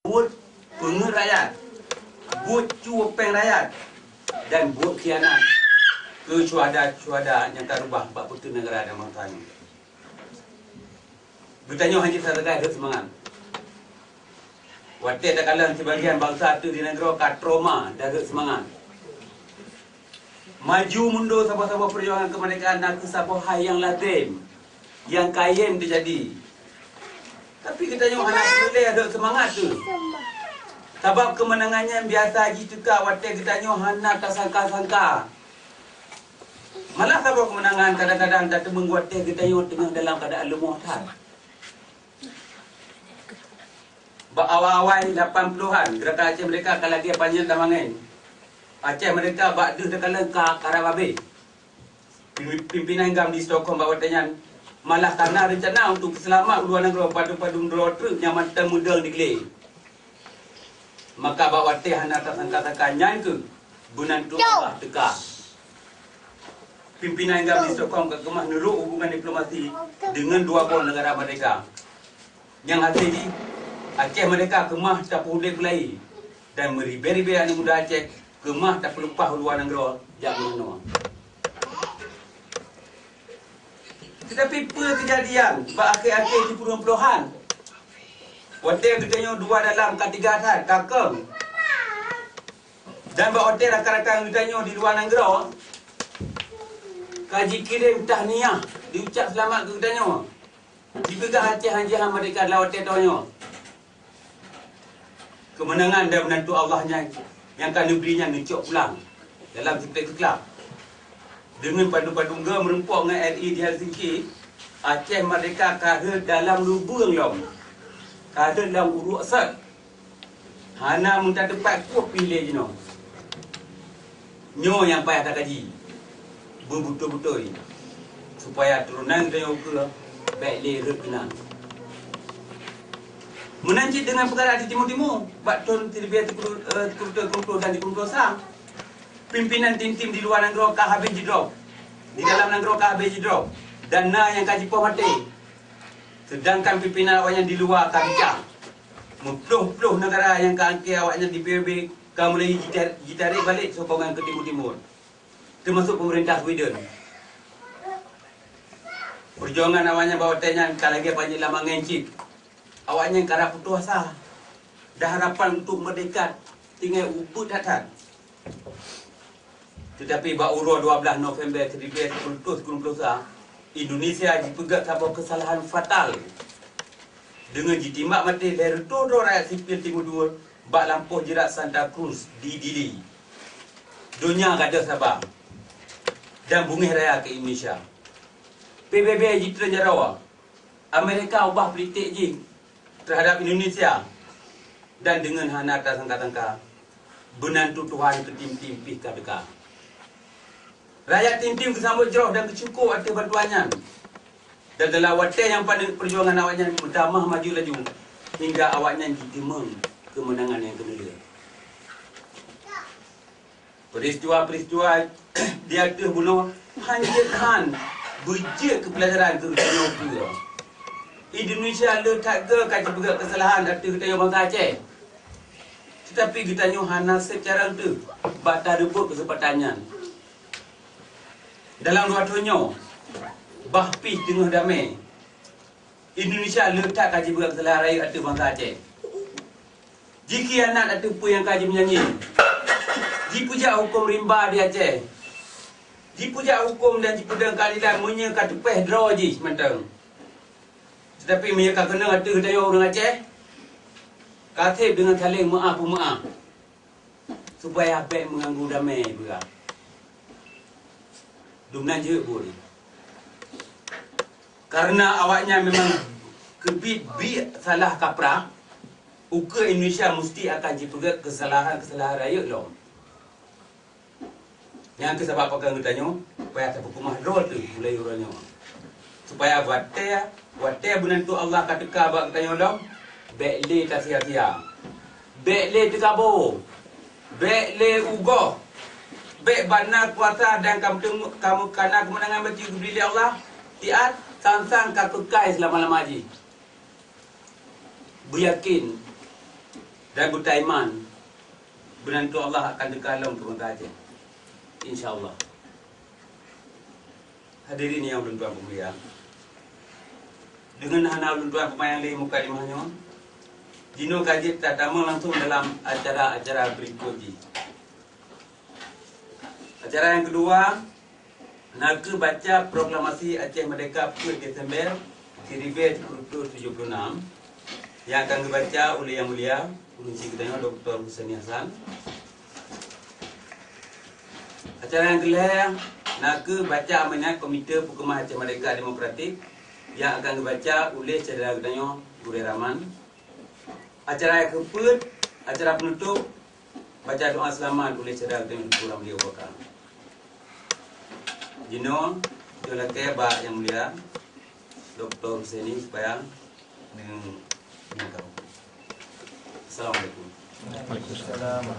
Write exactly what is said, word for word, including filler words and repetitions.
Buet peungeut rakyat, buet cue péng rakyat, dan buet khianat keu syuhada-syuhada nyang ka reubah bak peuteun neugara dan bansa nyoe. Geutanyoe hana sagai rhot seumangat. Watée takalon sibagian bansa teuh di nanggroe ka trauma dan rhot seumangat. Maju mundur saboh-saboh peujuangan keumeurdekaan na kheueh saboh hai nyang lazem, nyang kayém teujadi. Tapi geutanyoe hana peureulée rhot seumangat teuh. Sabab keumeunangan nyan biasa jiteuka watée geutanyoe hana tasangka-sangka. Malah saboh keumeunangan kadang-kadang tateumeung watée geutanyoe teungoh dalam keuadaan leumoh that. Bak awai-awai lapan puluhan, Gerakan Aceh Merdeka ka lagée panyet lam angén. Aceh Merdeka bak deuh takalon ka karab abéh. Pim-, pimpinan GAM di Stockholm bak watée nyan malah kana reuncana untuk peuseulamat u luwa nanggroe padum-padum droe treuk nyang mantong meudong di glé. Maka bak watée hana tasangka-sangka nyan kheueh beunantu Allah teuka. Pimpinan GAM di Stockholm ka keumah neurok hubungan diplomasi deungon dua boh neugara merdeka. Nyang hasé jih, Aceh Merdeka keumah tapeuudeb beulahé dan meuribée-ribée aneuk muda Aceh keumah tapeuleupah u luwa nanggroe jak meurunoe. Teutapi peue keujadian bak akhé-akhé sikureueng plohan? Watée geutanyoe dua dalam ka teuga that, ka kong. Dan bak watée rakan-rakan geutanyoe di luwa nanggroe ka jikirém tahniah, jiucap seulamat keu geutanyoe, jipeugah Aceh hana jiha merdeka dalam watée tanyoe. Keumeunangan dan beunantu Allah nyan nyang ka neubri nyan neucok pulang dalam siplek teuklab. Deungon padum-padum goe meureumpok ngon R I di Helsinki, Aceh Merdeka ka rhot dalam lubeueng lom, ka rhot lam uruek sot. Hana meutateupat kueh pih lé jinoe. Nyoe nyang payah takaji beubeutôi-beutôi, supaya turonan geutanyoe ukeue bék lé rhot keunan. Meunan cit deungon peukara di timu-timu, bak thon siribée sikureueng, eh, sikureueng reutôh sikureueng ploh dan sikureueng ploh sa, pimpinan tim-tim di luwa nanggroe ka habéh jidrob, di dalam nanggroe ka habéh jidrob, dan na nyang ka jipoh maté. Seudangkan pimpinan awaknyan di luwa ka bijah. Meuploh-ploh neugara nyang ka angkée awaknyan di P B B ka mulai jita-, jitarek balek sokongan keu Timur-Timur, teumasok peumeurintah Sweden. Peujuangan awaknyan bak watée nyan ka lagée panyet lam angén cit. Awaknyan karab putôh asa, dan harapan untuk meurdeka tinggai ubit that-that. Teutapi bak uroe dua blaih November siribée sikureueng reutôh sikureueng ploh sa, Indonesia jipeugét saboh keusalahan fatal deungon jitimbak maté lhée reutôh droe rakyat sipil Timur Timur bak lampôh jeurat Santa Cruz di Dili. Donya gadôh saba dan beungéh raya keu Indonesia. P B B jitreun jaroe, Amerika ubah politik jih teuhadab Indonesia, dan deungon hana tasangka-sangka, beunantu Tuhan keu tim-tim pih ka teuka. Rakyat tim-tim geusambot jroh dan geusyukoe ateueh bantuan nyan. Dan dalam watée nyang paneuk, peujuangan awaknyan meutamah maju laju, hingga awaknyan jiteumeung keumeunangan nyang keuneulheueh. Peuristiwa-peuristiwa di ateueh bunoe han jeuet khan beujeuet keu peulajaran keu geutanyoe ukeue. Indonesia le that goe ka jipeugét keusalahan ateueh geutanyoe bansa Aceh. Teutapi geutanyoe hana sép cara eunteuk bak tareubot keuseumpatan nyan. Dalam dua thon nyoe, bah pih teungoh damé, Indonesia le that ka jipeugét keusalahan rayeuk ateueh bansa Aceh. Jikhianat ateueh peue nyang ka jimeunyanyi. Jipeujak huköm rimba di Aceh. Jipeujak huköm dan jipeudong keuadilan meunyoe ka teupéh droe jih mantong. Teutapi meunyoe ka keunong ateueh geutanyoe ureuëng Aceh, ka sép deungon saléng meuáh-peumeuáh, supaya bék meuganggu damé peugah. Dumnan jeuet buet. Kareuna awaknyan memang keubiet-biet salah kaprah, ukeue Indonesia musti akan jipeugét keusalahan-keusalahan rayeuk lom. Nyang keuh sabab pakon geutanyoe payah tapeukeumah droe teuh mulai uroe nyoe, supaya watée, watée beunantu Allah ka teuka bak geutanyoe lom, bék lé tasia-sia, bék lé teukabo, bék lé ugoh, bék bana kuasa dan kameuteumu-, kamu-, kana keumeunangan beuti geubri lé Allah, tiat, sang-sang ka keukai seulama-lama jih. Beuyakén, Dan beutaiman, beunantu Allah akan teuka lom keu bansa Aceh. Insya Allah. Hadirin nyang ulôn tuan peumulia, deungon hana ulôn tuan peupanyang lé mukadimah nyoe, jinoe ka jeuet tatamong langsong dalam acara-acara berikut jih. Acara nyang keudua, na kheueh baca proklamasi Aceh Merdeka peuet Desember siribèe sikureueng reutôh tujoh puluh nam, nyang akan geubaca ulèh Yang Mulia Guru Chik geutanyoe Doktor Husaini Hasan. Acara nyang keulhèe na kheueh baca amanat Komite Peukeumah Aceh Merdeka Demokratik, nyang akan geubaca ulèh syedara geutanyoe Gurèe Rahman. Acara nyang keupeuet, acara peunutôp, baca doa seulamat ulèh syedara geutanyoe Teungku Ramli Abu Bakar. Jinoe, jok lakèe bak Yang Mulia Doktor Husaini supaya neu-, neutanyong. Assalamualaikum. Waalaikumsalam.